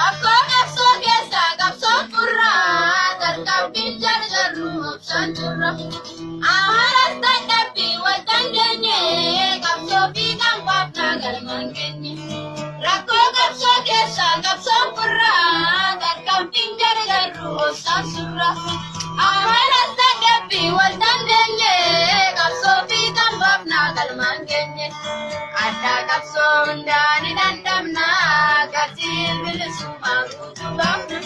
Akkoo qabsoo keessaa qabsoon furraa tarkaanfiin jarjarru obsaan turra. Amaras dadhabbii wal dandeenye qabsoo fi kan baafnaa galmaan keenye. Rakkoo qabsoo keessaa qabsoon furraa tarkaanfiin jarjarru obsaan surra. Amaras dadhabbii wal dandeenye qabsoo fi kan baafnaa galmaan keenye. Addaa qabsoo hundaa ni dandamna gatii bilisummaa guutuu baafna.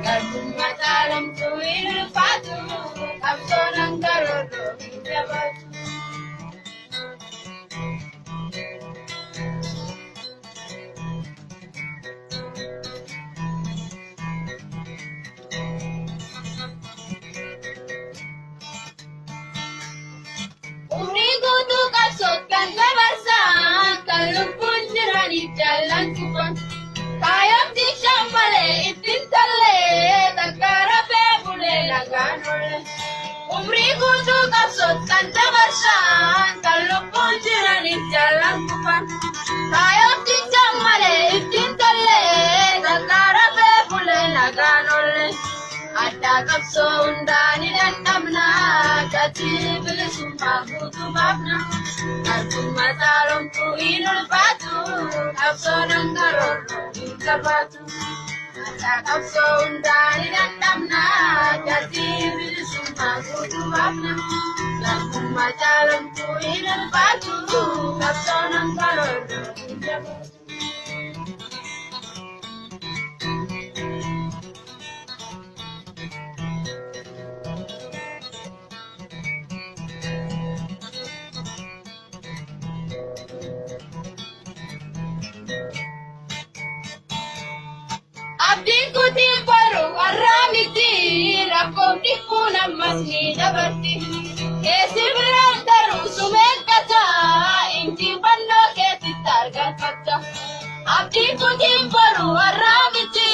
Garbummaa caalomtuu hin ulfaatu qabsoon hangaroorroo hin jabaatu. Umrii guutuu qabsoof kan dabarsan kan lubbuun jiraniif jaallan kufan. Kaayomti shan malee ittiin tollee takka rafee bulee lagaan oole. Umrii guutuu qabsoof kan dabarsan kan lubbuun jiraniif jaallan kufan. Kaayomti shan malee ittiin tollee takka rafee bulee lagaan oole. Addaa qabsoo hundaa ni dandamna gatii bilisummaa guutuu baafna. Garbummaa caalomtuu hin ulfaatu qabsoon hangaroorroo hin jabaatu. Addaa qabsoo hundaa ni dandamna gatii bilisummaa guutuu baafna. Garbummaa caalomtuu hin ulfaatu qabsoon hangaroorroo hin jabaatu. Abdiin kutiin boru warraa miti rakkoon dhiphuun ammas ni dabarti. Keessi biraan daruu sumeeggata injifannoo keetitti argatta. Abdiin kutiin boru warraa miti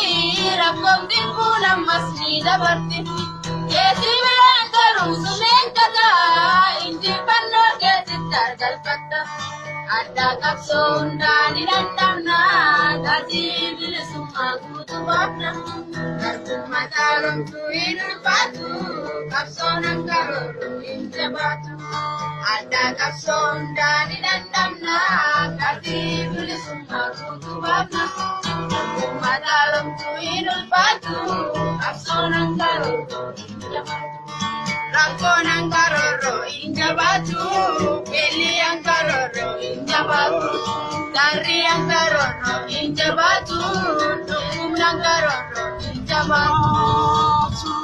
rakkoon dhiphuun ammas ni dabarti. Keessi biraan daruu sumeeggata injifannoo keetitti argatta. Addaa qabsoo hundaa ni dandamna gatii bilisummaa guutuu baafna. Garbummaa caalomtuu hin ulfaatu qabsoon hangaroorroo hin jabaatu. Addaa qabsoo hundaa ni dandamna gatii bilisummaa guutuu baafna. Garbummaa caalomtuu hin ulfaatu qabsoon hangaroorroo hin jabaatu. Rakkoon hangaroorroo hin jabaatu beelli hangaroorroo hin jabaatu. Darri hangaroorroo hin jabaatu dhukkubni hangaroorroo hin jabaatu.